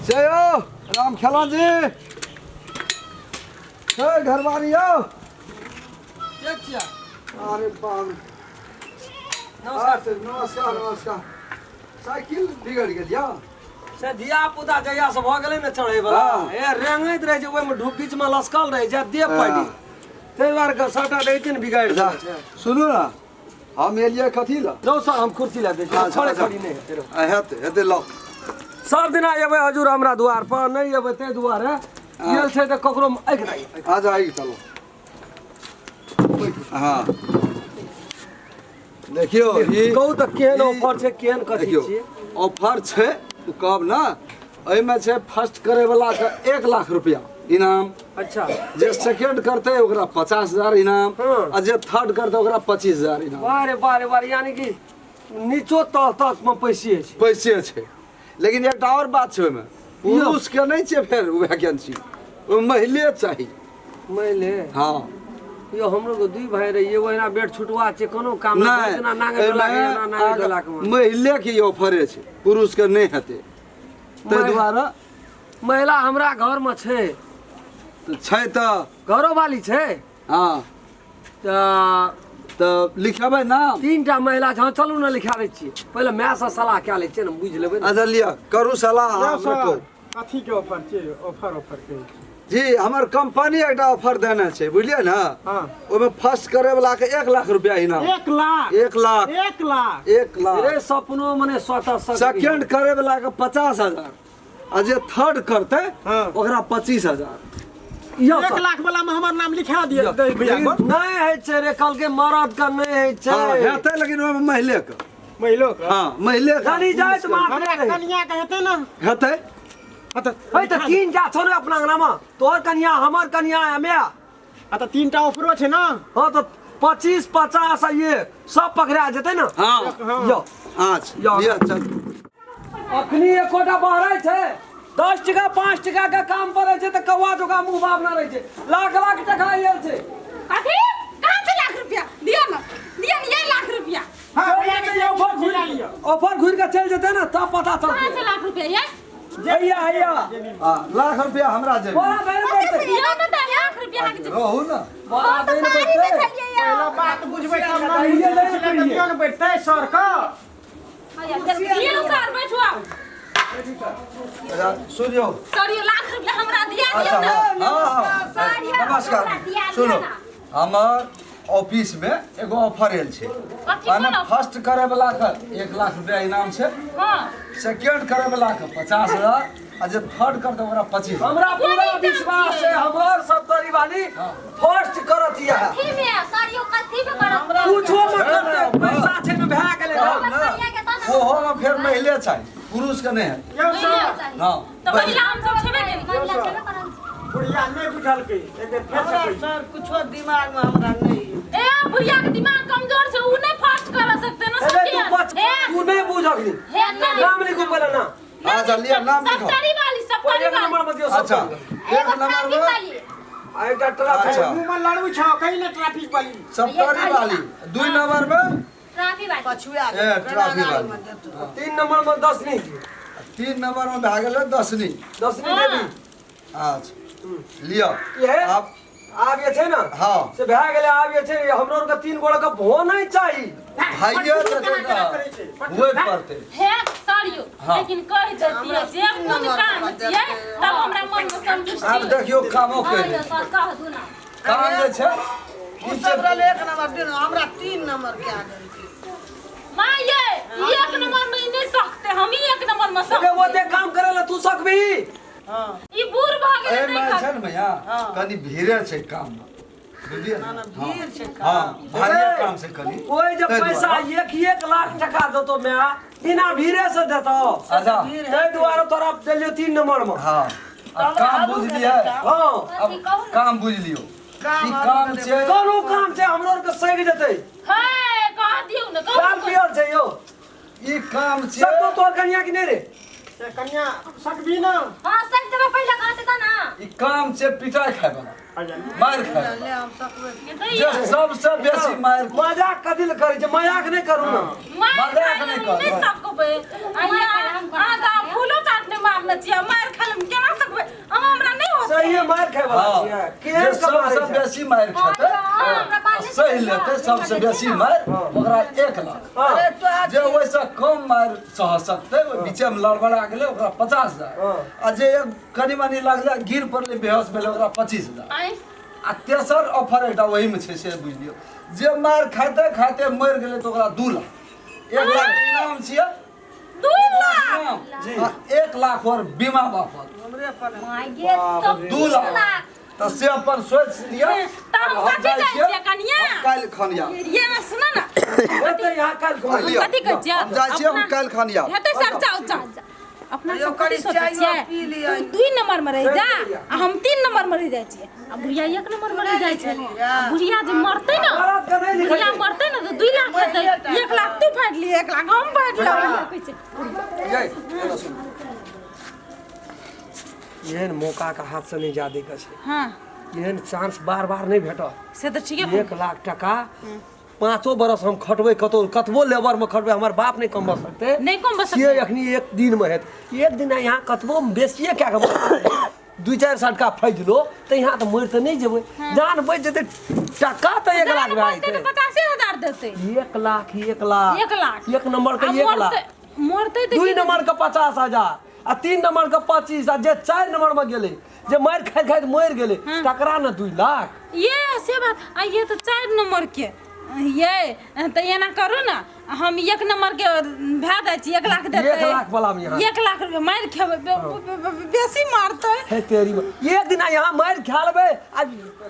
से यौ राम खेला जी हे घरवारी यौ। के छियै? अरे बाप रे। नमस्कार। अच्छा, नमस्कार नमस्कार। साइकिल बिगड़ गेल यौ। से धिया पुता जहिया से भऽ गेलै ने चढ़ै वला, हाँ। हे रेंगैत रहै छै, ओहिमे ढूप बीच मे लसकल रहै छै, देह हाँ। पड़ि ताहि दुआरे के सबटा रहै छै ने बिगाड़ि जा, देने छै। सुनू ने, हम एलियै कथी लए? रौ सर, हम कुर्सी लए दै छी। अच्छा, छड़े अच्छा। खड़ी नहि हेतै रौ। आ, हेतै हेतै लौ। सब दिना एबै हजूर हमरा दुआर पर नहि एबै, ताहि दुआरे गेल छै तऽ ककरो आँखि नहि। अच्छा, आइ चलो। हाँ, देखियौ ई कहू तऽ केहन ऑफर छै, केहन कथी देखियौ छियै? ऑफर छै ओ कहब ने, एहिमे छै फर्स्ट करे वाला के 1 लाख रुपया इनाम। अच्छा। जे सेकंड करतै ओकरा 50,000 इनाम। हाँ। आ जे थर्ड करतै ओकरा 25,000 इनाम। बारे बारे बारे, यानी कि नीचो तह तक मे पैसे छै। पैसे छै, लेकिन एकटा आओर बात छै, ओहिमे पुरुष के नहि छै फेर ओ वैकेंसी, ओहिमे महिले चाही। मैले? हाँ। यो हमरो के दुई भाई रहिए, ओहिना बेट छुटवा छै, कोनो काम नहि, नहि, नांगे डोला के एहिमे एना नांगे डोला के। महिले के ऑफरे छै, पुरुष के नहि हेतै, ताहि दुआरे। महिला हमरा घर में छै। तऽ छै तऽ घरो वाली छै। हाँ। तऽ तऽ लिखेबै नाम? तीन टा महिला छै। हाँ, चलू ने, लिखा दै छियै। पहिले माय से सलाह कए लै छियै ने, बुझि लेबै ने। अच्छा, लिअ, करू सलाह। यौ हमरा सर, कहू। कथी के ऑफर छै? ऑफर ऑफर कहै छी। जी, हमर कंपनी एकटा ऑफर देने छै, बुझलियै ने? हाँ। ओहिमे फर्स्ट करे वाला के 1 लाख रुपया इनाम। 1 लाख? 1 लाख। 1 लाख? 1 लाख। रे, सपनो मने स्वतः सकबी। सेकेंड करे वाला के 50,000 आ जे थर्ड करते ओकरा 25,000। यौ एक सर, लाख वाला में हमर नाम लिखा दिअ दै भैया को। नहि होइ छै रे, कहलकै मरद के नहि होइ छै। हाँ, हेतै, लेकिन ओहिमे महिले के। महिलो के? हाँ, महिले के। जानी जाइत मात्र हमरा रहै। कनिया के हेतै ने? हेतै। हाँ तऽ है तऽ तीन टा छौ ने अपना अंगना मे, तोहर कनिया, हमर कनिया आ माय। हाँ तऽ तीन टा ऑफरो छै ने। हाँ तऽ 25, 50 आ एक सब पकड़ा जेतै ने। हाँ। यौ। अच्छा। यौ। लिअ, चल। अखनी एकोटा बहरै छै? 10 टका 5 टका के काम पड़ै छै तऽ कौआ जोका मुँह बाबना रहै छै। लाख लाख टका आयल छै। कथी? कहाँ छै लाख रुपया? दिअ ने, दिअ ने ये लाख रुपया। हाँ, भैया के दियौ, ऑफर भैया लिअ। ऑफर घुरि के चलि जेतै ने तब पता कहाँ चलतै। छै लाख रुपया ये? हैया हैया। हाँ, लाख रुपया हमरा जेबी। बोरा दै ने पड़तै। दिअ ने तऽ लाख रुपया अहाँके रहू ने। बोरा दै ने पड़तै। पहिला बात बुझबै तब ने। आइए दै ने पड़िए। दियौ ने बैठतै सर के। दियौ सर, बैठू आब। अच्छा, सुनियौ। सर, यो लाख रुपया हमरा दिया अच्छा। दियौ ने। हाँ हाँ सर, हाँ, यौ, नमस्कार। हमरा दिया दियौ सुनो, ने। हमर ऑफिस में एगो ऑफर आयल छै। कथी? माने कोन ऑफर? फर्स्ट करे वाला के 1 लाख रुपया इनाम छै, सेकेंड करे वाला के 50,000 आ जे थर्ड करतै ओकरा 25,000। हमरा पूरा कोन इनाम विश्वास छियै? छै, हमर सत्तरी वाली फर्स्ट करत इएह। कथी में सर यौ, कथी में करत? कुछो में करतै, पैसा छै ने, भए गेलै कहब ने। ने, ओहो में फेर मैले चाही, पुरुष के नहि है। यौ सर। हाँ। तऽ महिला हमसब छेबे केली। महिला छेबे करल छै। बुढ़िया नहि बुझलकै, एक बेर फेर से हमरा कहै छी। सर, कुछो दिमाग में हमरा नहीं है। ए, बुढ़िया के दिमाग कमजोर छै, उ नहि फर्स्ट कर सकते ने। अरे तू सेकेंड बच। हे। तू नहि बुझकनी। हे, नहि। नाम लिखू पहिले ना। अच्छा, लिअ, नाम लिखो। सत्तरी वाली, सत्तरी एक वाली। नंबर में दियौ अच्छा। सब। एक एगो नंबर ट्रैफिक में वाली। आ एकटा ट्रैफिक। अच्छा। मुँह में लड़ू छौ कहीं ने ट्रैफिक वाली। सत्तरी वाली, दुई नंबर में ट्रैफिक वाली। पछुआ ए, ट्रैफिक वाली। तीन नंबर में दसनी। तीन नंबर में भए गेलै दसनी। दसनी देवी। अच्छा, लिअ। ये आब आब जे छै ने से भए गेलै। आब जे छै हमरो आरके तीन गोड़ा के भो नहि चाही। भाइये जेतै तऽ हुए पड़तै। हे सर यौ, हाँ। लेकिन कहि देतियै जे कोन काम छियै, तब हमरा मन में संतुष्टि। आब देखियौ, कामो हाँ करि यौ सर, कह दू ना। काम जे छै ओ सब रहलै एक नंबर दिन, हमरा तीन नंबर कए देलकै। माँ ये, ई एक नंबर में ई नहि सकते, हम ही एक नंबर में ओके सकते। ओते काम करे ला तू सकबी? हाँ। ई बूढ़ भऽ गेलै, एहिमे नहि छै ने भैया, कनि भीड़े छै काम मे, बुझलियै ने? ना, भीड़ छै काम। हाँ, भारिये काम छै कनि। ओहि जे ताहि दुआरे। पैसा 1-1 लाख टका देतो माय, बिना भीड़े से देतो। अच्छा। ताहि दुआरे तोरा देलियो तीन नंबर में। हाँ, आ काम बुझलियै? हाँ। अब काम बुझि लियौ। काम ई आरू काम करै। छै। कोनो काम छै, हमरो आरके सगि जेतै। हे, कह दियौ ने, कहू। लाल पियल छै यौ। ई काम छै। सकतो तोहर कनिया कि नहि रे? से कनिया सकबी ना? हाँ, सक देबै, पहिले कहते तऽ ना। ई काम छै पिटाइ खाय वाला, मारि खाय वाला। ले, हम सकबै। जे सबसे बेसी मारि मजाक कथी लए करै छै? मजाक नहि करू ने। मार मजाक खाय नहि लए करू। नहि सकबै। आ या, अहाँ तऽ फूलो चाटने मारने छियै, मारि खाय। खाय वाला हाँ, छियै जे केहन के मारै सबसँ छै बेसी मारि खेतै हमरा बाल आ सहि लेतै सबसँ बेसी मारि ओकरा 1 लाख। हाँ। अरे तोरा जे ओहिसँ कम मारि सह सकतै, ओहि बीचेमे लड़बड़ा गेलै, ओकरा 50,000। हाँ। आ जे एक कनि मनि लगलै, गिर पड़लै, बेहोश भेलै, ओकरा 25,000। आँय। आ तेसर ऑफर एकटा ओहीमे छै, से बुझि लियौ, जे मारि खाइते खाइते मरि गेलै तऽ ओकरा 2 लाख। 1 लाख इनाम छियै। 2 लाख? इनाम आ 1 लाख और बीमा बापत। हमरे पर माय गे, तब 2 लाख। लाख। तऽ से अपन सोचि लिअ। तऽ हम आब कथी जाइ जाइ छियै। छियै कनिया? हम काल्हि खन आयब। ये ना सुन ना। हेतै यहाँ काल्हि लिअ। खुना। कथी कहै छियै? हम जाइ छियै, हम काल्हि खन आयब। हेतै सर, जाउ जाउ। अपना यौ, सब कथी कनि सोचै चायो छियै? पी लिअ। तू 2 नंबर में रहि जा आ हम 3 नंबर में रहि जाइ छियै आ बुढ़िया 1 नंबर में रहि जाइ छै। आ बुढ़िया जे मरतै ने, मरद के नहि लिखै बुढ़िया छै। मरतै ने तऽ 2 लाख हेतै। 1 लाख तू फाड़ि लियै, 1 लाख हम फाड़ि लेबै। जय, एना सुनू। एहन मौका के हाथ से नहि जा दै के छै। एहन चांस बार बार नहि भेटत। से तऽ ठीके। 1 लाख टका 5 बरस हम खटबै कतौ, कतबो लेबर में खटबै, हमर बाप नहि कमबा सकतै। नहि कमबा से सकतै। अखनी एक दिन में हेत, एक दिन यहाँ कतबो बेसिए कए कऽ दू चारि सए टका फैजलो तऽ यहाँ तऽ मरि तऽ नहि जेबै, जान बचि जेतै, टका तऽ 1 लाख भए मरतै तऽ जेतै। 50,000 देतै। 1 लाख, 1 लाख। 1 लाख। 1 नंबर के आ 1 लाख। मरतै मरतै तऽ 2 की नंबर के 50,000 आ 3 नंबर के 25 आ जे 4 नंबर में गेलै, जे मारि खाइत खाइत मरि गेलै, तकरा ने 2 लाख। ये से बात आ ये तऽ 4 नंबर के ये तऽ एना करू ने, हम 1 नंबर के भए जाइ छी, 1 लाख देतै। 1 लाख वाला मे यहाँ। 1 लाख रुपया मारि खेबै, बेसी मारतै। हे तेरी एक दिन यहाँ मारि खा लेबै आ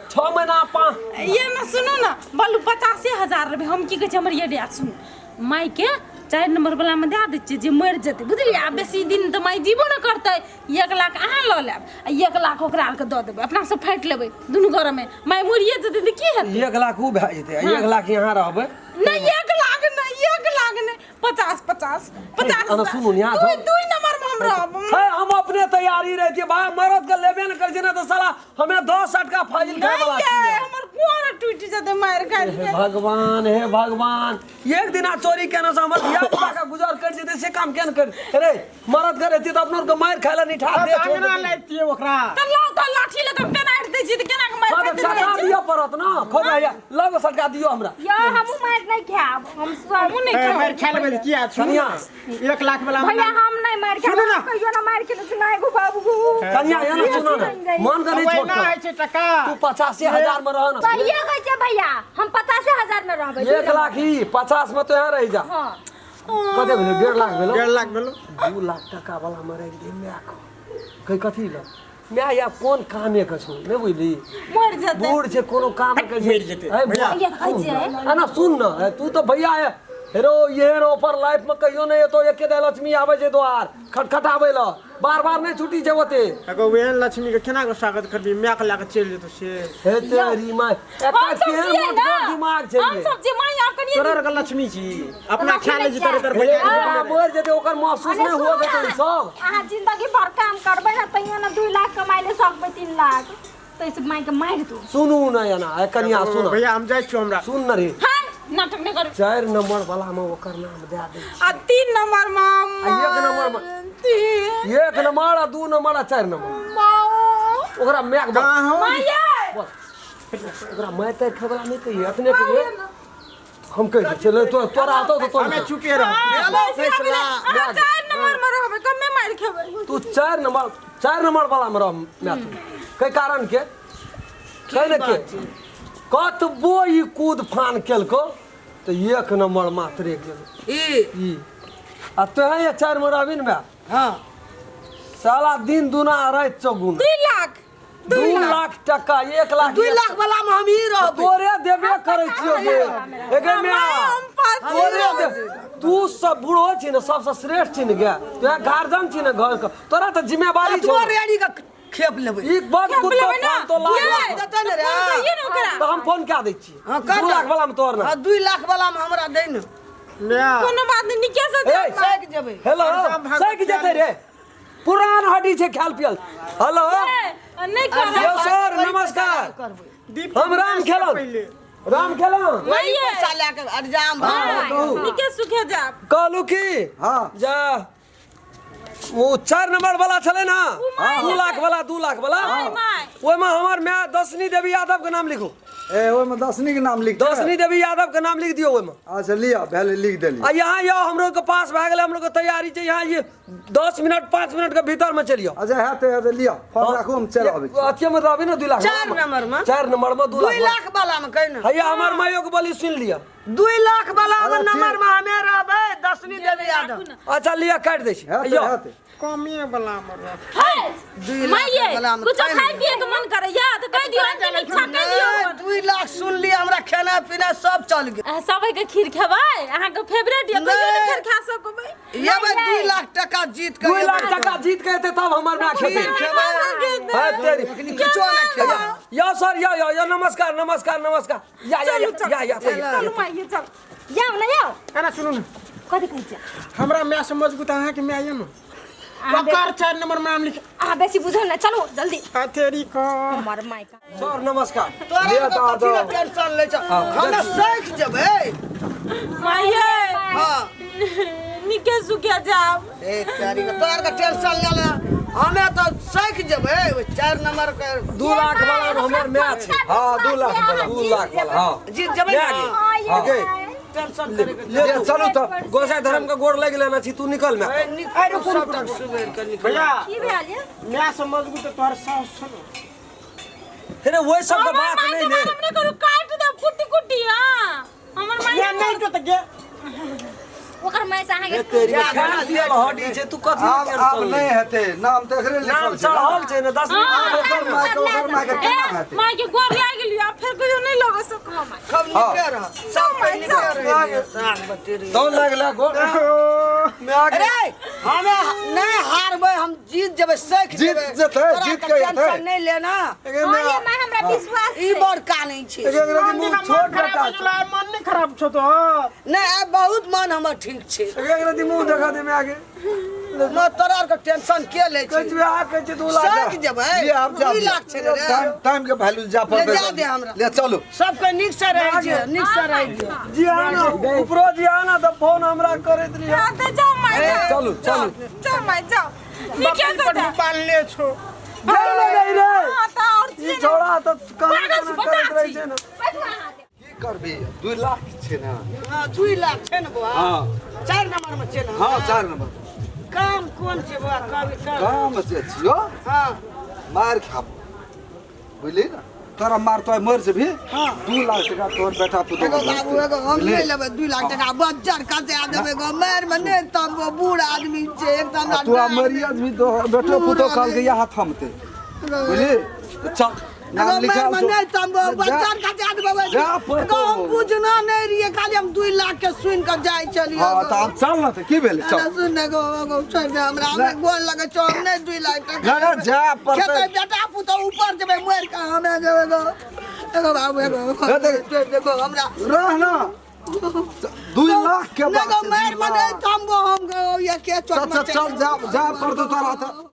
6 महीना 5 ये ने सुनू ने बलू, 50,000 रुपया हम की कहै छै, हमर ये डिया सुनू, मायके 4 नंबर वाला मे दए दै छियै जे मरि जेतै, बुझलियै? आ बेसी दिन तऽ माय जीबो ने करतै। 1 लाख अहाँ लऽ लेब आ 1 लाख ओकरा आरके दऽ देबै, अपना सब फाटि लेबै दुनू घरमे। माय मरिए जेतै तऽ की हेतै? 1 लाख उ भए जेतै आ 1 लाख यहाँ रहबै। नहि, 1 लाख नहि, 1 लाख नहि, 50 50 50। अना सुनू ने, यहाँ 2 नंबर मे हम रहब। है, हम अपने तैयारी रहतियै भाय, मरद के लेबे ने करै छै ने तऽ साला हमे 10 टका फाजिल खाय नहीं वाला ये छियै। हमर कोर टूटि जेतै मारि खाइ। हे भगवान, हे भगवान, एक दिना चोरी केने से हमर धिया पुता के गुजर करि जेतै, से काम केन कर रे? मरद के रहती तऽ अपनो के मारि खाय लए निठा दे छोड़ अंगना देती। लैतियै ओकरा। तऽ लाउ तऽ लाठी लऽ कऽ पेनाइट दै छी तऽ केना कऽ मारि हाँ, तऽ खाइते सटका रहै छै? दिअ पड़त ने, खोजा या लग सटका दियौ हमरा। या हमहूँ मारि नहि खायब, हम सब हमहूँ नहि ए, खायब। मारि खा लेबै तऽ किया सुनू कनिया। ने, 1 लाख वाला भैया, हम नहि मारि खायब। सुनू ने। हम कहियो ना मारि खेले छी ना एगो बाबू। कनिया, एना सुनो ने, मन के नहीं छोड़ ओहिना होइ छै टका। तू 85,000 में रह ना। सहिए कहै छै भैया, हम 50,000 में रहबै। 1 लाख ही 50 में तो यहाँ रह जा। हाँ। कते भेलै? 1.5 लाख भेलो। 1.5 लाख भेलो। 2 लाख टका वाला में राखि दे माय के। कही कथी ल माय या कोन कामे के छौ, नहि बुझली? मरि जेतै। बूढ़ छै, कोनो काम के मरि जेतै। है, भैया। भैया कहै छै। एना सुन न, है, तू तऽ भैया है हेरो, एहन ऑफर लाइफ में कहियो नहि एतो। एके दाय लक्ष्मी आबै छै द्वार खटखटाबै ल, बार बार नहि छुट्टी छै ओते। एगो ओहन लक्ष्मी के केना के स्वागत करबी? माय के लए के चलि जेतौ से। हे तेरी माय, हम एकर सब केहन छियै मोटगर ने। दिमाग छै हम ये। सब जे माय आ कनिये तोरा आर के लक्ष्मी छी, अपना ख्याल लै छी तोरे तर हे भैया। बेटा मरि जेतै, ओकर महसूस नहि हुअ देतै ई सब। अहाँ जिंदगी भर काम करबै ने तैयो ने 2 लाख कमाइ ले सकबै, 3 लाख तऽ से माय के मारि दू। सुनू ने एना, ए कनिया सुन। भैया, हम जाइ छियौ हमरा। सुन न रे। हाँ, नाटक नहि करू। 4 नंबर वाला में ओकर नाम दए दै छी। आ 3 नंबर मे? आ 1 नंबर मे? तीन। 1 नंबर आ 2 नंबर आ 4 नंबर। ओकरा माय के कहाँ? माये। बस, ओकरा माय ताय खाय वाला नहि कहिए, अपने कहिए। हम कहि दै छियै, तो तोरा आतो तऽ हमे तोरा चुपे रह। फैसला। अहाँ 4 नंबर मे रहबै, कमे मारि खेबै। तू 4 नंबर, 4 नंबर वाला मे रह माय तू। कै कारण के कै ने के कतबो ई कूद फान केलको तऽ 1 नंबर मात्रे गेल। ई ई आ तोहे ये 4 मे रहबी ने माय? हाँ। साला दिन दुना राति चौगुना। 2 लाख। 2 लाख टका, 1 लाख। 2 लाख वाला में हम ही रहबै। तोरे देबे करै छियौ गे, एगे माय, माय। हम पाँच तोरे दे, तू सब बूढ़ो छी ने, सबसँ श्रेष्ठ छी ने गे, तोरा गार्जियन छी ने घर के, तोरा तऽ जिम्मेवारी छौ। कतबो रेड़ी के खेप लेबै। ई बड़ खेप कुत्ता लेबै ने? फोन तो लाख ये, लाख। देतै ने रे। फोन करियै ने ओकरा। तऽ हम फोन कए दै छी। हाँ, कर दू दे। लाख वाला मे तोहर ना। हाँ, 2 लाख वाला में हमरा दै ने। माय। कोनो बात नहि, नीके से ए, जायब। सैक जेबै। हेलो। भागवत सैक जेतै रे, पुरान हड्डी छै खायल पियल। हेलो। ए, नहि करब। यौ सर, नमस्कार। करबै। दीप। हम राम खेलन। पहिले। राम खेलन। वही पैसा लए के अरजाम भर। कहू। नीके सुखे जायब। कहलू की हाँ। जा ओ 4 नंबर वाला छलै ना, 2 लाख वाला, 2 लाख वाला, ओहिमे हमर माय दशनी देवी यादव के नाम लिखू। ए ओहिमे दशनी के नाम लिख। दशनी देवी यादव के नाम लिख दियौ ओहिमे। अच्छा लिअ, भेलै, लिख देली। आ यहाँ यौ हमरो के पास भए गेलै, हमरो के तैयारी छै। यहाँ ये 10 मिनट 5 मिनट के भीतर में चलियो। अच्छा हेतै हेतै, लिअ फोन राखू, हम चलि आबै छी। अथिये में रहबी ने 2 लाख। 4 नंबर में। 4 नंबर में 2 2 लाख। लाख वाला में कहि ना। हैया हमर माइयो के बोली सुन लिअ। 2 लाख वाला अरे ठीक। नंबर में हमे रहबै, दशनी देवी यादव। अच्छा लिअ, काटि दै छी। हेतै यौ हेतै। कमे वाला में रह। हे माइये, वाला में कुछो खाइ खाइ पिए के मन करैया तऽ कहि दियौ, अंतिम इच्छा कहि दियौ। नहि, 2 लाख सुनली, हमरा खाना पीना सब चल गेल। अहाँ सबके खीर खेबै, अहाँके फेवरेट यऽ, कहियो नहि फेर खा सकबै। एबै 2 लाख टका जीत के 2 लाख टका जीत के एतै तब हमर माय खेतै। खीर खेबै। है तेरी। एखनी किछो नहि खेबै। यौ सर, यौ यौ यौ, नमस्कार नमस्कार नमस्कार। या या या या या। चलू माइये, चल। जाउ ने यौ। एना सुनू ने। कथी कहै छियै? हमरा माय से मजबूत अहाँके माय यऽ ने, ओकर 4 नंबर में नाम लिख। अहाँ बेसी बुझल ने, चलू जल्दी। तेरी को हमर माय का। सर नमस्कार। तोरा लिअ तऽ कथी आब। टेंशन लै छ? हमे सैख जेबै। माइये, हाँ। निके सुखे जाब। ए तेरी के, तोरा के टेंशन ले ले, हमे तऽ सैख जेबै ओहि 4 नंबर के। 2 लाख वाला हमर माय छै। हाँ, 2 लाख वाला। 2 लाख वाला, हाँ। जीत जेबै लए ने। गेल। हाँ, गे। टेंशन करे के ले तू। चलू तऽ। गोसाई धर्म के गोड़ लागि लेना छी, तू निकल में। ए, निकल, सबटा सुबेर के निकल। भैया, की भेल ये? माय से मजबूत तऽ तोहर सास छौ ने। हे रे, ओहि सबके हमर बात माय नहि के ने। बारेमे नहि करू, काटि देब कुट्टी कुट्टी। हाँ, हमर माय या नहि तो तऽ गे। ओकर माय से अहाँके हे तेरी, खाना पियल हड्डी छै, तू कथी आब टेंशन आब लै? नहि हेतै, नाम तऽ एकरे नाम लिखल छै ना। चढ़ल छै ने 10 हाँ, ओकर माय के, ओकर माय के केना हेतै? माय के गोर लागि गेलियो, आब फेर कहियो नहि लग सकब माय। खूब नीके रह, सब कोई नीके रह। साग बतेरी दौड़ लागला गोड़। अरे हमे नहीं हारबै, हम जीत जेबै, सैख जीत जेबै। जेतै, तोरा जीत के के एतै। टेंशन नहीं लेना। हाँ ये माय, हमरा विश्वास ई छै। बड़ कानै छै। मुँह छोट खराब बेटा हो गेलै, मन नहि खराब छौ तोहर? नहीं, आब बहुत मन हमर ठीक छै। एक मुँह देखा दे में आगे। न, तोरा आर के टेंशन के लै कहै छै? छी आ, कहै छी 2 लाख। सैख जेबै। ले आब जा। 2 लाख छै ने रे। टाइम टाइम के वैल्यू जा ले पड़तै। जा दे हमरा। ले चलू। सबके नीक से रहै छै, नीक से रहै छै। जी हाँ ना, ऊपरो जी हाँ ना, तऽ फोन हमरा करैत रहिए। हाँ तऽ जाउ माय, जाउ। चलू चलू। जाउ माय, जाउ, नीके बकरी से पर जाउ। बान्हले छौ। जाय लगै रे। हाँ तऽ आओर ई छियै ने। छौड़ा तऽ कना पागल कना छी, करैत बता रहै छी। छै ने। बैठू अहाँ। की करबी, 2 लाख छै ने? हाँ, 2 लाख छै ने बौआ? हाँ। 4 नंबर में छै ने? हाँ, 4 नंबर। काम कोन छै बौआ? कभी काम। काम से छियो। हाँ। मार खाब, बुझली ने? तोरा मार तो मर जेबही। 2 लाख टका तोहर बेटा पुतोह एगो के बाबू, भेजतै। एगो हम बुझली? नहीं लेबै 2 लाख टका, बज्जर खसा देबै गो मार में। नहीं तब वो बूढ़ आदमी छै एकदम। आ तू आब मरिया जेबही, तो बेटो पुतोह कहलकै यहाँ थमतै, बुझली? तऽ चल, नाम एगो मार लिखायल में छौ। नहीं तब वो बज्जर खसा देबै। जा पड़तौ। एगो हम बुझना नहीं रहिए, खाली हम 2 लाख के सुन के जाइ छलियै। हाँ तऽ आब चल ने, तऽ की भेलै, चल। ना सुन, एगो एगो छोड़ि दे हमरा, हमरा गोर लगै छौ, हम नहीं 2 लाख टका ना ना, जा पड़तै। खेतै बेटा पुतोह ऊपर जेबै मरि के, हमे जेबै। एगो एगो बाबू, एगो हे देख। छोड़ि दे गो हमरा। रह ना, 2 लाख के नहीं बात गो छै, मार 2 में नहीं लाख। थमबो हम गो, ये के चोट चल में चल चल, जा जा पड़तौ तोरा तऽ।